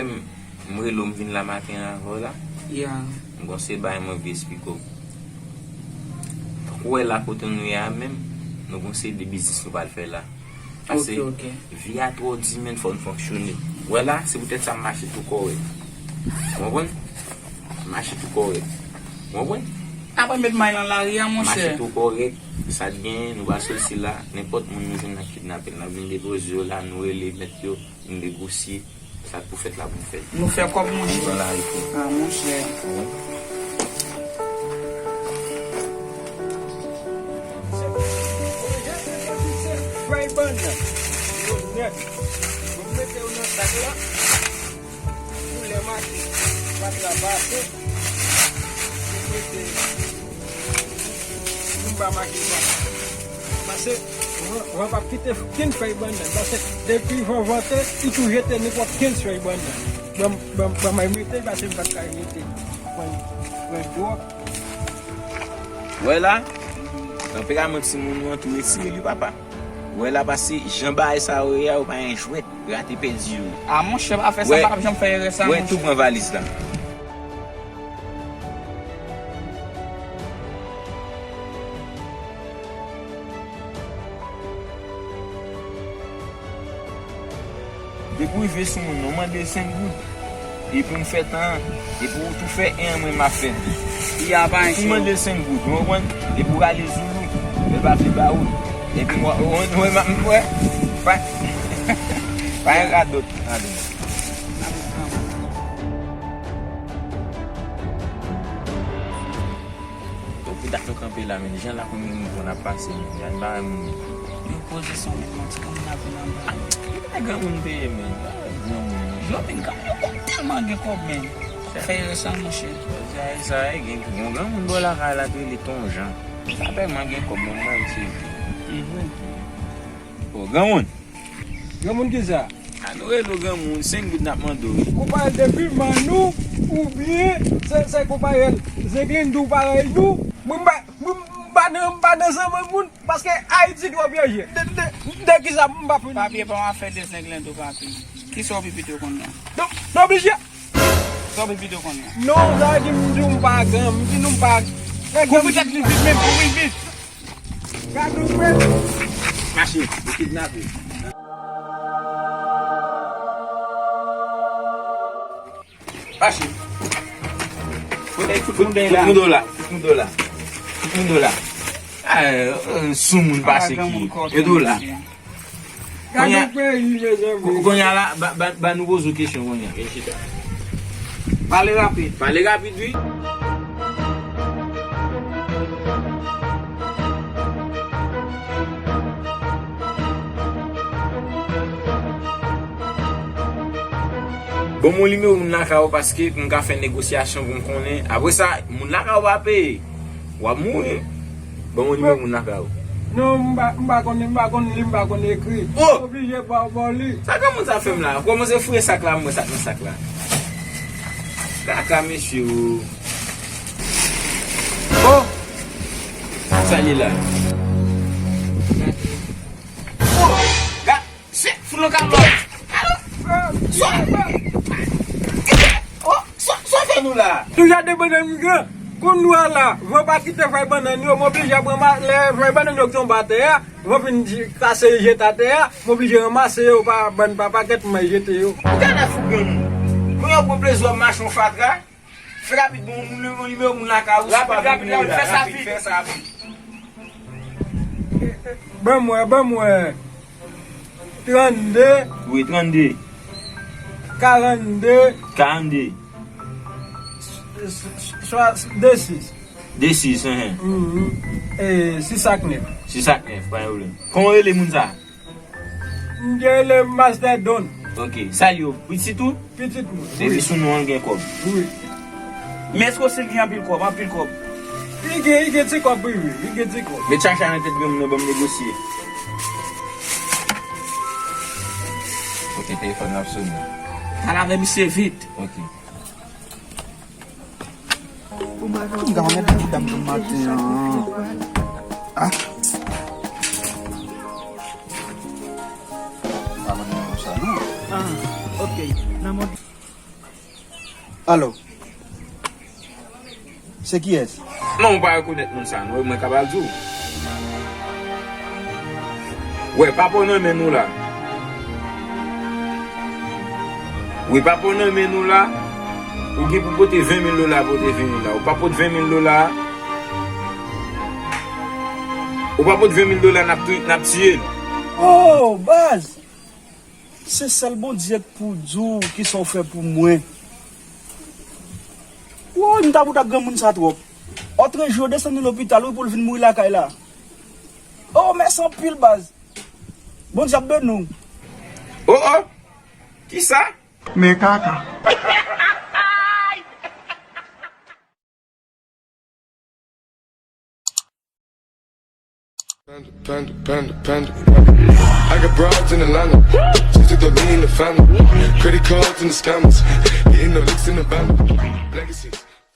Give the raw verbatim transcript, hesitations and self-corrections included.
M, m rele w, m vin la maten an avè w la. Ya. M gon se bagay mwen vle esplike w. Tankou w wè la kote nou ye a menm, nou gon se de biznis nou pral fè la. Paske Ok, ok. vi a twò di, men fò n fonksyone. W wè la, se poutèt sa m mache tou kòrèk. Ou konprann? M mache tou kòrèk. Ou konprann? Apre met may lan lari a, Mache monchè. Tou kòrèk, sa t genyen, nou pa soti la. Nenpòt moun nou jwenn n ap kidnape l. N ap vin depoze yo la, nou rele mèt yo, nou negosye. Sa k pou fèt la pou n fèt. Nou fè kòb, monchè. Pran lari pou. Ah, monchè. Ou konprann? Fèy bannann yo nèt. Mwen mete yo nan sak la. Pou lè mache pa trapase, mwen mete pou m pa mache pa. Paske van, van p ap kite kenn fèy bannann. Paske depi van vante, li tou jete nenpòt kenn fèy bannann. Ban m, ban m, ban m mete, paske m pa t ka rete. Pran, pran dwòp. Wè la, tanperaman timoun ou an tou retire li, papa. Wè la, pase jan bagay sa yo ye a, yo pa gen jwèt, rate pèdi yo. Ah, monchè, pa fè sa, m pa p janm fè erè sa, Wè, monchè. Tou pran valiz la. Depi w rive sou moun nan, w mande l senk goud. Epi m fè tan an. Epi w tou fè en an, mwen m ap fè de. Ya pa Si w mande l senk goud, ou konprann? Epi w rale zoulou, lè l pa vle ba ou. Epi mwen, mwen, mwen, mwen, mwen, pa, pa gen radòt. Radòt. Yo pou dat nou kanpe la, men jan la konn gen moun konn ap pase, men gad bagay moun yo. Yo poze son met manti konn ap vin anba. Li pa granmoun peye, men. Granmoun. Yo vin granmoun, yo konn tèlman gen kòb, men. Fè erè sa, monchè. Sa, sa, e gen yon granmoun bò lakay la ki rele Ton Jan. Sa tèlman gen kòb, men mwen, m sezi. O, granmoun. Granmoun ki sa? A nou rele w granmoun, senk goud n ap mande w. Konpayèl depi Manou oubyen se, se konpayèl Zenglendo parèy nou. Mwen m pa, mwen m pa nan, m pa nan zanmann moun paske Ayiti twò pyèje. De, de, de ki sa m pa fini? Papye pa w afè de Zenglendo, papye. Ki sa w pi pito konn nan? Non, non, oblije. Sa w pi pito konn nan? Non, sa di m di w m pa gran, m di nou m pa gran. Kouvri tèt li vit, men kouvri vit. Gad nou men. Mache, yo kidnape. Mache. Fout, fout, fout moudo la, fout moudo la. Fout moudo la. Ah, euh, sou moun pase ki. Yo do la. Gad yon peyi, mezanmi. Kounye a la, ba, ba, ba nou poze w kesyon kounye a. Vin chita. Pale rapid. Pale rapid, wi. Ban m yon nimewo moun lakay ou paske pou m ka fè negosyasyon pou m konnen. Apre sa, moun lakay ou pa peye. W ap mouri. Ban m yon nimewo moun lakay ou. Non, m pa, m pa konn, m pa konn li, m pa konn ekri. Oh! Oblije ba, ba w li. Sa granmoun sa fè m la? Kòmanse fouye sak la, m wè sa k nan sak la. Kaka, mesye, o. Oh! Sa li la? Oh! Gad! Se fout nou ka lòt. Sa, oh, sa, sa fè nou la? Toujou de bannann migran. Kounye a la, van pa kite fèy bannann yo, m oblije pran ma-, lè fèy bannann yo ki tonbe atè a, van fin di, kase jete atè a, m oblije ranmase yo pa bann pa pakèt, m jete yo. Ou ka la fou granmoun. Kounye a w pran plezi w ap mache yon fatra. Fè rapid, bon, moun, moun, nimewo moun lakay ou, si w pa vle mouri la. Rapid, rapid, fè sa rapid. Ban m wè, ban m wè. Trannde. Wi, trannde. Karannde. Karannde. Swa, de sis. De sis, enhen. Mhm. E, sis ak nèf. Sis ak nèf, pa gen pwoblèm. Kòman w rele moun sa? M te rele Master Don. Ok. Sa l ye, pitit ou? Pitit mwen. Depi sou non an l gen kòb. Wi. Men èske w si l gen anpil kòb, anpil kòb? Li gen, li gen ti kòb, wi, wi. Li gen ti kòb. Met chacha nan tèt granmoun nan, ban m negosye. Ok, telefòn nan ap sonnen. Pale avè misye vit. Ok. M ka remèt pou dam nan maten an. Ah. M pa konn nimewo sa non. Ah, ok. Nan mòd Alo. Se kiyès? Non, ou pa rekonèt moun sa, non, mwen ka pral di w. Wè, pa pran nan men nou la. Wi, pa pran nan men nou la. Ou gen pou pote ven mil dola, pote ven mil la. Ou pa pot ven mil dola. Ou pa pot ven mil dola, n ap tou-, n ap tiye l. Oh, baz! Se sèl Bondye k pou di w kisa w fè pou mwen. Woy, m ta bout ak granmoun sa twòp. Otrejou, yo desann li lopital, wi, pou l vin mouri lakay la. Oh, mèsi anpil, baz. Bondye ap beni w. Oh, oh. Kisa? Men kaka. Panda, panda, panda, panda. I got broads in Atlanta. Just took the lean, the family. Credit cards and the scammers. Hitting the licks in the van. Legacies.